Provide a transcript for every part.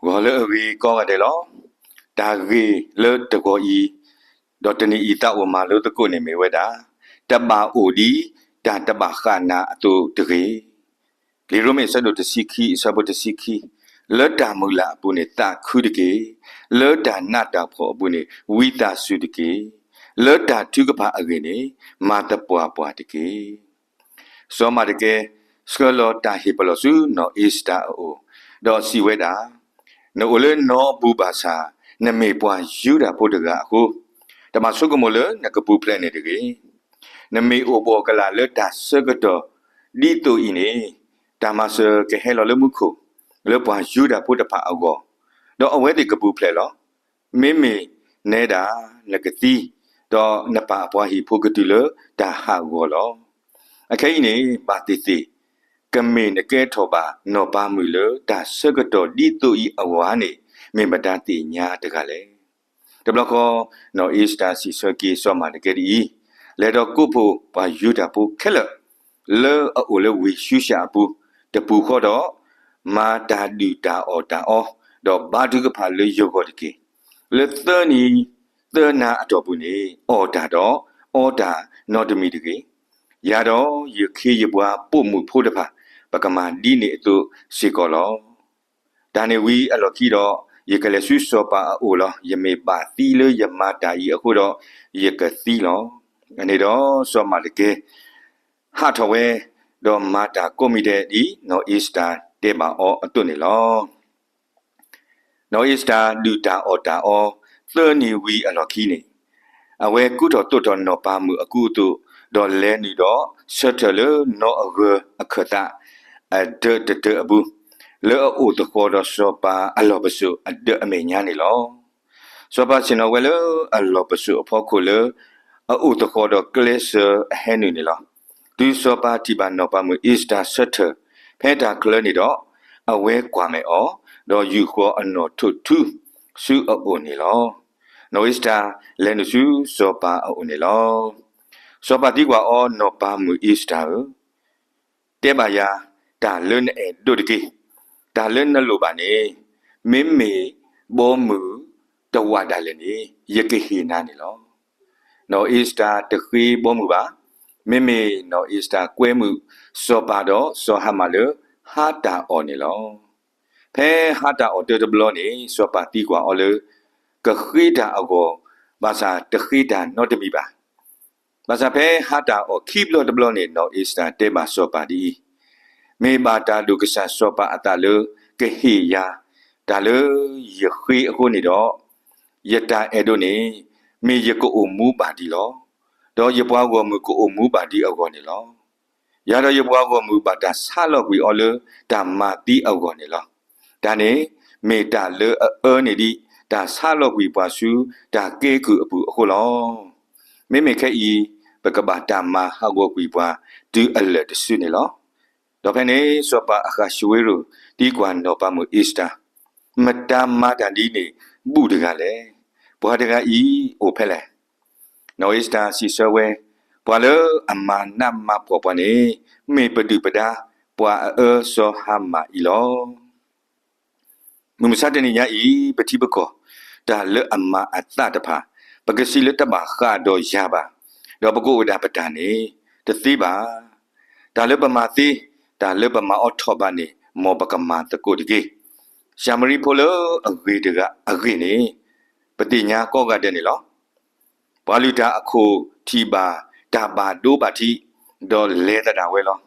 ဂီၤလၢအဂ့ၤကိးဂၤဒဲးလီၤ. တၢ်ဂ့ၢ်လၢတဂီၤအံၤ, ဒီးတနံၤအံၤသးအိၣ်မၤလိသကိးန့ၣ်မ့ၢ်ဝဲဒၣ်, တဘၣ်အိၣ်ဒ်တၢ်တဘၣ်ဃးနၤအသိးတဂ့ၤ. လံာ်ရိမ့ၤအဆၢဒိၣ်တဆံခံအဆၢဖိတဆံခံ, လၢတၢ်မုၢ်လၢ်အပူၤန့ၣ်သးခုတက့ၢ်. လၢတၢ်နးတၢ်ဖှီၣ်အပူၤန့ၣ် ဝံသးစူၤတက့ၢ်. လၢတၢ်ထုကဖၣ်အဂ့ၢ်န့ၣ် မၤသပှၢ်ပှၢ်တက့ၢ်. စီၤမၤဒကဲ ဆှၢလီၤတၢ်ဟ့ၣ်ပလီၢ်ဆူနီၢ်အ့ၤစတၢ်အအိၣ်, ဒီးစံးဝဲဒၣ်, နအိၣ်လၢနီဘူးဘၣ်ဆၣ်, နမ့ၢ်ပှၤယူဒၤဖိတဂၤအဃိ, တဘၣ်ဆိကမိၣ်လၢနကပူၤဖျဲးန့ၣ်တဂ့ၤ. နမ့ၢ်အိၣ်ဘှီၣ်ကလာ်လၢတၢ်ဆၢကတီၢ်ဒ်သိးအံၤန့ၣ်, တၢ်မၤစၢၤကဟဲလီၤလၢမူခိၣ်, လၢပှၤယူဒၤဖိတဖၣ်အဂီၢ်, ဒီးအဝဲသ့ၣ်ကပူၤဖျဲးလီၤ. မ့မ့ၢ်နဲဒၣ်, နကသံ, ဒီးနပၢ်အပှၤဟံၣ်ဖိကတုၤလၢတၢ်ဟးဂီၤလီၤ. အခဲအံၤန့ၣ် ဘၣ်သ့ၣ်သ့ၣ်, ကမ့ၢ်နကဲထီၣ်ဘၣ်နီၢ်ပၤမုၣ်လၢတၢ်ဆၢကတီၢ်ဒ်သိးအံၤအဂီၢ်ဧါန့ၣ် မ့ၢ်မတၤသ့ၣ်ညါတဂၤလဲၣ်. တဘျီဃီ, နီၢ်အ့ၤစတၢ်စံးဆၢက့ၤစီၤမၤဒကဲဒ်အံၤ, လဲၤဒီးကိးဖှိၣ်ပှၤယူဒၤဖိခဲလၢာ်, လၢအအိၣ်လၢဝ့ၢ်ၡူၡၣ်အပူၤ, တပူၤဃီဒီး, မၤတၢ်ဒုၣ်တၢ်အီၣ်တၢ်အီ, ဒီးဘါထုကဖၣ်လၢယဂီၢ်တက့ၢ်. လၢသၢနံၤသၢနၤအတီၢ်ပူၤန့ၣ် အီၣ်တၢ်ဒီးအီတၢ်နီတမံၤတဂ့ၤ. ယၤဒီးယခ့ယပှၤပိာ်မုၣ်ဖိတဖၣ် ပကမၤဒ်န့ၣ်အသိးစ့ၢ်ကီးလီၤ. တၢ်န့ၣ်ဝံၤအလီၢ်ခံဒီး, ယကလဲၤဆူစီၤပၤအအိၣ်လီၤ. ယမ့ၢ်ဘၣ်သံလၢယမၤတၢ်အံၤအဃိဒီး, ယကသံလီၤ. န့ၣ်ဒီးစီၤမၤဒကဲ ဟးထီၣ်ဝဲ, ဒီးမၤတၢ်ကိးမံၤဒဲးဒ်နီၢ်အ့ၤစတၢ်တဲဘၣ်အီၤအသိးန့ၣ်လီၤ. နီၢ်အ့ၤစတၢ်ဒုၣ်တၢ်အီၣ်တၢ်အီ, သၢနံၤဝံၤအလီၢ်ခံန့ၣ်, အဝဲကူထီၣ်သိးထီၣ်နီၢ်ပၤမုၣ်အကူအသိး, ဒီးလဲၤနုာ်ဒီးဆၢထၢၣ်လၢနီၢ်အဂၢၤအခၢၣ်သး အဒၢးတဒၢးအပူၤ, လၢအအိၣ်သဃီၤဒီးစီၤပၤအလီၢ်ပစိာ်အဒၢးအမဲာ်ညါန့ၣ်လီၤ. စီၤပၤဆ့ၣ်နီၤဝဲလၢအလီၢ်ပစိာ်အဖီခိၣ်လၢ အအိၣ်သဃီၤဒီးကျဲစၢၤအဟဲနုာ်န့ၣ်လီၤ. တုၤစီၤပၤထံၣ်ဘၣ်နီၢ်ပၤမုၣ်အ့ၤစတၢ်ဆၢထၢၣ်ဖဲတၢ်ချၢန့ၣ်ဒီး, အဝဲကွၢ်မဲာ်အီၤ, ဒီးယူာ်ဃီၤအနီၣ်ထိးထူဆူအအိၣ်န့ၣ်လီၤ. နီၢ်အ့ၤစတၢ်လဲၤနုာ်ဆူစီၤပၤအအိၣ်န့ၣ်လီၤ. စီၤပၤသံကွၢ်အီၤ, နီၢ်ပၤမုၣ်အ့ၤစတၢ်ဧၢ, တဲဘၣ်ယၤတၢ်လၢနအဲၣ်ဒိးတက့ၢ်. တၢ်လၢနလိၣ်ဘၣ်န့ၣ်, မ့မ့ၢ်ဘီမုၢ်တဝးဒၣ်လဲာ်န့ၣ် ယကဟ့ၣ်နၤန့ၣ်လီၤ. နီၢ်အ့ၤစတၢ်တဃ့ဘီမုၢ်ဘၣ်. မ့မ့ၢ်နီၢ်အ့ၤစတၢ်ကွဲမုာ်စီၤပၤဒီးစီၤဟၤမၣ်လၢဟါတၢ်အီၣ်န့ၣ်လီၤ. ဖဲဟါတၢ်အီၣ်တၢတဘျီန့ၣ် စီၤပၤသံကွၢ်အီၤလၢ ကဃ့တၢ်အဂီၢ်, ဘၣ်ဆၣ်တဃ့တၢ်နီတမံၤဘၣ်. ဘၣ်ဆၣ်ဖဲဟါတၢ်အီၣ်ခံဘျီတဘျီန့ၣ် နီၢ်အ့ၤစတၢ်တဲဘၣ်စီၤပၤဒ်အံၤ, မ့ၢ်ဘၣ်တၢ်ဒိၣ်ကစၢ်စီၤပၤအသးလၢကဟ့ၣ်ယၤ, တၢ်လၢယဃ့အဃိန့ၣ်ဒီး, ယတၢ်အဲၣ်ဒိးန့ၣ်, မ့ၢ်ယကအိၣ်မူဘၣ်ဒံးလီၤ. ဒီးယပှၤဂီၢ်မုၢ်ကအိၣ်မူဘၣ်ဒံးအဂီၢ်န့ၣ်လီၤ. ယၤဒီးယပှၤဂီၢ်မုၢ်ဘၣ်တၢ်ဆါလီၤကွံာ်အီၤလၢတၢ်မၤသံအဂီၢ်န့ၣ်လီၤ. တၢ်န့ၣ်မ့ၢ်တၢ်လၢအအၢန့ၢ်ဒံးတၢ်ဆါလီၤကွံာ်ပှၤဆူတၢ်ကဲကုၢ်အပူၤအဃိလီၤ. မ့မ့ၢ်ခဲအံၤ, ပကဘၣ်တၢ်မၤဟးဂီၤကွံာ်ပှၤတုၤအလၢာ်တစုန့ၣ်လီၤ. ဒီးဖဲန့ၣ်စီၤပၤအဃးၡဝ့ရိၣ်သံကွၢ်နီၢ်ပၤမုၣ်အ့ၤစတၢ်, မတၤမၤတၢ်ဒ်န့ၣ်ဘူးတဂၤလဲၣ်. ပှၤတဂၤအံၤအိၣ်ဖဲလဲၣ်. နီၢ်အ့ၤစတၢ်စံးဆၢဝဲ, ပှၤလၢအမၤနးမၤဖှီၣ်ပှၤန့ၣ် မ့ၢ်ပဒုၣ်ပဒါပှၤအအၢစီၤဟၤမၣ်အံၤလီၤ. မုၢ်မဆါတနံၤညါအံၤ ပထံပကီၢ်တၢ်လၢအမၤအသးတဖၣ် ပကစံးလၢတဘၣ်ဃးဒီးယၤဘၣ်, ဒီးပကအိၣ်ဒၣ်ပတၢ်န့ၣ်တသ့ဘၣ်. တၢ်လၢပမၤသ့, တၢ်လၢပမၤအီၤထီၣ်ဘၣ်န့ၣ် မ်ပကမၤသကိးတက့ၢ်. ၡၤမရံဖိလၢအဂ့ၤတဂၤအဂ့ၢ်န့ၣ် ပသ့ၣ်ညါကိးဂၤဒဲးန့ၣ်လီၤ. ပှၤလုၢ်တၢ်အခိၣ်ထံၣ်ဘၣ်တၢ်ဘၣ်ဒိဘၣ်ထံး ဒီးလဲၤသဒၣ်ဝဲလီၤ.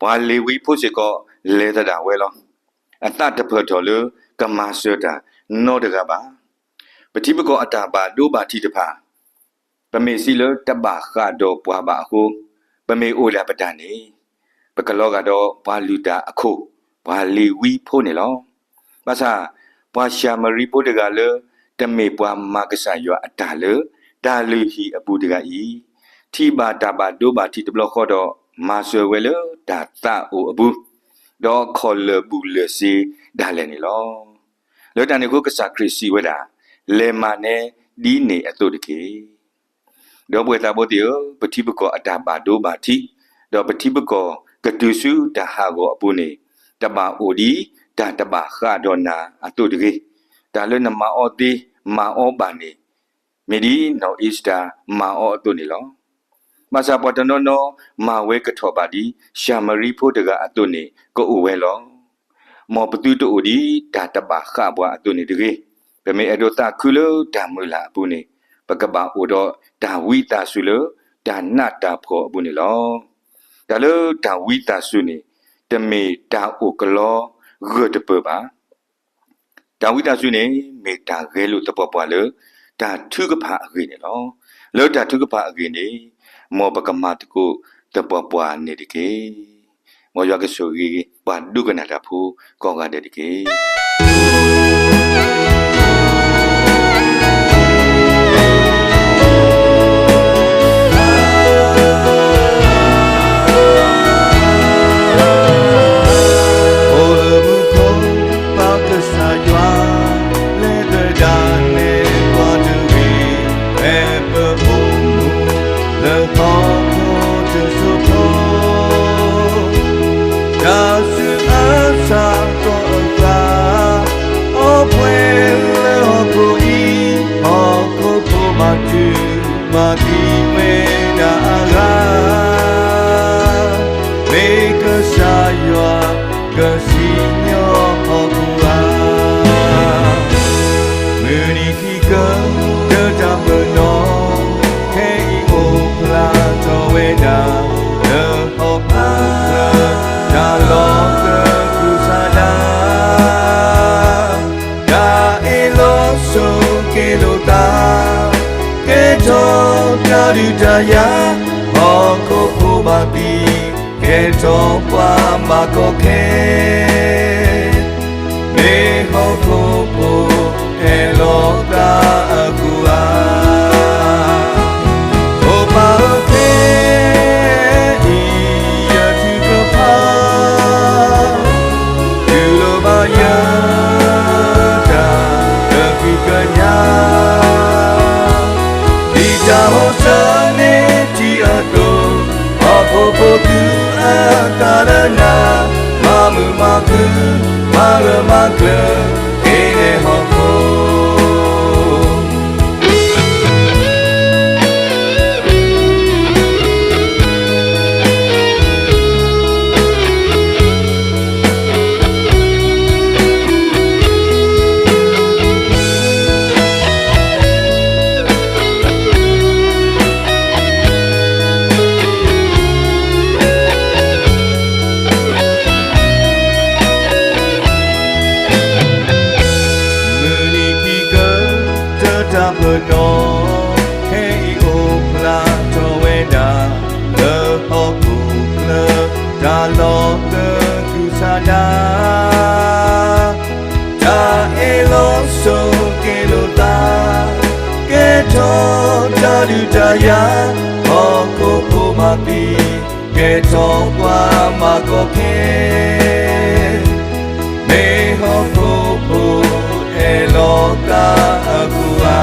ပှၤလ့ၤဝံဖိစ့ၢ်ကီးလဲၤသဒၣ်ဝဲလီၤ. အသးတဖၢၣ်ထီၣ်လၢကမၤစၢၤတၢ်နီတဂၤဘၣ်. ပထံပကီၢ်အတၢ်ဘၣ်ဒိဘၣ်ထံးတဖၣ် ပမ့ၢ်စံးလၢတဘၣ်ဃးဒီးပှၤဘၣ်အဃိ, ပမ့ၢ်အိၣ်ဒၣ်ပတၢ်န့ၣ် ပကလီၤဂာ်ဒီးပှၤလုၢ်တၢ်အခိၣ်, ပှၤလ့ၤဝံဖိန့ၣ်လီၤ. ဘၣ်ဆၣ်ပှၤၡၤမရံဖိတဂၤလၢ တမ့ၢ်ပှၤမၤကစၢ်ယွၤအတၢ်လၢတၢ်လုၢ်ဟံၣ်အပူၤတဂၤအံၤ, ထံၣ်ဘၣ်တၢ်ဘၣ်ဒိဘၣ်ထံးတဘျီဃီဒီး မၤစၢၤဝဲလၢတၢ်သးအိၣ်အပူၤ, ဒီးခီၣ်လၢာ်ဘူးလၢာ်စ့ဒၣ်လဲာ်န့ၣ်လီၤ. လၢတၢ်န့ၣ်အဃိကစၢ်ခရံာ်စံးဝဲဒၣ်, လဲၤမၤနဲဒ်န့ၣ်အသိးတက့ၢ်. ဒီပုၢ်ဝဲၢ်သးဘိသ့ၣ်ဧၢ, ပထံပကီၢ်အတၢ်ဘၣ်ဒိဘၣ်ထံး, ဒီးပထံပကီၢ်ကတုၤဆူတၢ်ဟးဂီၤအပူၤန့ၣ်, တဘၣ်အိၣ်ဒ် တၢ်တဘၣ်ဃးဒီးနၤအသိးတဂ့ၤ. တၢ်လၢနမၤအီၤသ့ မၤအီၤဘၣ်န့ၣ် မ့ၢ်ဒ်နီၢ်အ့ၤစတၢၤမၤအီၤအသိးန့ၣ်လီၤ. ဘၣ်ဆၣ်ပှၤတနီၤနီၤ မၤဝဲကထီၣ်ဘၣ်ဒ်ၡၤမရံဖိတဂၤအသိးန့ၣ် ကအိၣ်ဝဲလီၤ. မ်ပသုတအိၣ်ဒ်တၢ်တဘၣ်ဃးပှၤအသိးန့ၣ်တဂ့ၤ. ပမ့ၢ်အဲၣ်ဒိးသးခုလၢတၢ်မုၢ်လၢ်အပူၤန့ၣ် ပကဘၣ်အိၣ်ဒီးတၢ်ဝံသးစူၤလၢတၢ်နးတၢ်ဖှီၣ်အပူၤန့ၣ်လီၤ. တၢ်လၢတၢ်ဝံသးစူၤန့ၣ် တမ့ၢ်တၢ်အိၣ်ကလီဂၢၢ်တပၢၢ်ဘၣ်. တၢ်ဝံသးစူၤန့ၣ် မ့ၢ်တၢ်ဂဲၤလိာ်သပှၢ်ပှၢ်လၢတၢ်ထုကဖၣ်အဂ့ၢ်န့ၣ်လီၤ. လၢတၢ်ထုကဖၣ်အဂ့ၢ်န့ၣ် မ်ပကမၤသကိးသပှၢ်ပှၢ်န့ၣ်တက့ၢ်. မ်ယွၤကဆိၣ်ဂ့ၤပှၤဒိကနၣ်တၢ်ဖိကိးဂၤဒဲးတက့ၢ်. အိၣ်လၢမူခိၣ် ပၢ်ကစၢ်ယွၤ လဲၤသဒၣ်နဲၣ်ပှၤတဂ့ၤ, ဖဲပအိၣ်မူလၢဟီၣ်ခိၣ်တစိၢ်ဖိ, တၢ်ဆူးအါဆါကီၢ်အကျါ, အီပှဲၤလၢဟီၣ်ခိၣ်အံၤ, ဟီၣ်ခိၣ်ဖိမၤတုၤမၤသံဝဲဒၣ်အဂၤ, မ့ၢ်ကစၢ်ယွၤကစံၣ်ညီၣ်ဟီၣ်ခိၣ်ဧါ. မုၢ်နံၤခံကတၢၢ်တၢ်ပနီၣ်, ခဲအံၤအိၣ်ဖျါထီၣ်ဝဲဒၣ် လၢဟီၣ်ခိၣ်ချၢ တၢ်လီၢ်ကကူးဆါဒၣ်, တၢ်အ့ၣ်လိာ်ဆိးက့လိာ်သး, ကဲထီၣ်တၢ်ဒုးတၢ်ယၤ, ဟီၣ်ခိၣ်ဖိဘၣ်သံ, ကဲထီၣ်ပှၤဘၣ်ကီခဲ, မ့ၢ်ဟီၣ်ခိၣ်ဖိအဲၣ်လီၤသးအဃိဧါ. အိၣ်ပၢ်ဧၢ ခဲအံၤယထုကဖၣ်, တူၢ်လိာ်ဘၣ်ယတၢ်ကဟုကညီၢ်, ဒ်တၢ်ဟီၣ်စၢၤန့ၢ်ထံအသိး, ဟီၣ်ခိၣ်ဖိသူၣ်အသးလၢနၤ, မၤမုာ်မၤခုၣ် မၤဂၢၢ်မၤကျၢၤ က့ၤနဲၣ်ဟီၣ်ခိၣ် မုၢ်နံၤခံကတၢၢ်တၢ်ပနီၣ်, ခဲအံၤအိၣ်ဖျါထီၣ်ဝဲဒၣ် လၢဟီၣ်ခိၣ်ချၢ တၢ်လီၢ်ကကူးဆါဒၣ်, တၢ်အ့ၣ်လိာ်ဆိးက့လိာ်သး, ကဲထီၣ်တၢ်ဒုးတၢ်ယၤ, ဟီၣ်ခိၣ်ဖိမၤသံ, ကဲထီၣ်ပှၤဘၣ်ကီခဲ, မ့ၢ်ဟီၣ်ခိၣ်ဖိအဲၣ်လီၤသးအဃိဧါ.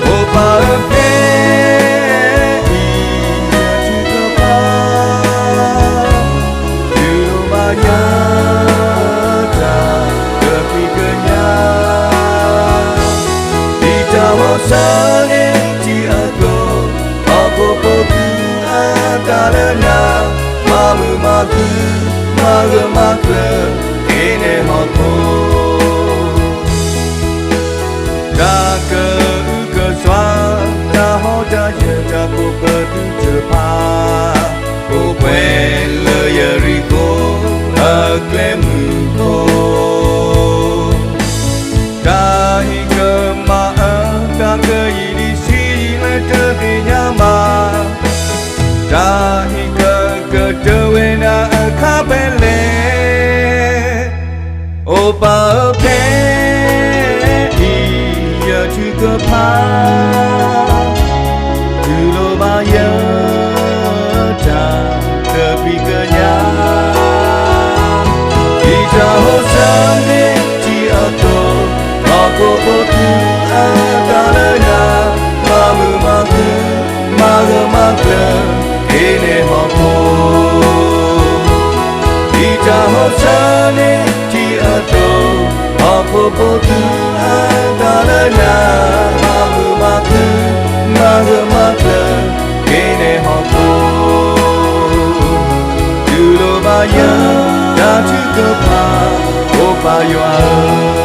အိၣ်ပၢ်ဧၢ ခဲအံၤယထုကဖၣ်, တူၢ်လိာ်ဘၣ်ယတၢ်ကဟုကညီၢ်, ဒ်တၢ်ဟီၣ်စၢၤန့ၢ်ထံအသိး, ဟီၣ်ခိၣ်ဖိသူၣ်အသးလၢနၤ, မၤမုာ်မၤခုၣ် မၤဂၢၢ်မၤကျၢၤ က့ၤနဲၣ်ဟီၣ်ခိၣ် တၢ်ကအုကစွါ, တၢ်ဟီၣ်တၢ်ယၢၤ တၢ်ကိးပသူတဖၣ်, အိၣ်ပှဲၤလၢယရံၣ်ခိၣ်အကျဲမုၢ်ခိၣ်, တၢ်ဟံၣ်ကမၣ်အၢ တၢ်ကယံာ်ဒံးဆံးလၢတသ့ၣ်ညါဘၣ်, တၢ်ဟံၣ်ကကတၢၢ်ဝဲဒၣ်အခါဖဲလဲၣ်, အိၣ်ပၢ်ဧၢ ခဲအံၤယထုကဖၣ်, တူၢ်လိာ်ဘၣ်ယ တၢ်ကဟုကညီၢ်, ဒ်တၢ်ဟီၣ်စၢၤန့ၢ်ထံအသိး, ဟီၣ်ခိၣ်ဖိသူၣ်အသးလၢနၤ, မၤမုာ်မၤခုၣ် မၤဂၢၢ်မၤကျၢၤ က့ၤနဲၣ်ဟီၣ်ခိၣ်, ဒ်တၢ်ဟီ ဆၢန့ၢ်ထံအဒိၣ်, ဟီၣ်ခိၣ်ဖိတုၤအသးလၢနၤ, ဘၣ်မုာ်ဘၣ်ခုၣ်, မၤဂၢၢ်မၤကျၢၤ, က့ၤနဲၣ်ဟီၣ်ခိၣ်, တူၢ်လိာ်ဘၣ်ယၤ, တၢ်ထုကဖၣ်, အိၣ်ပၢ်ယွၤဧၢ.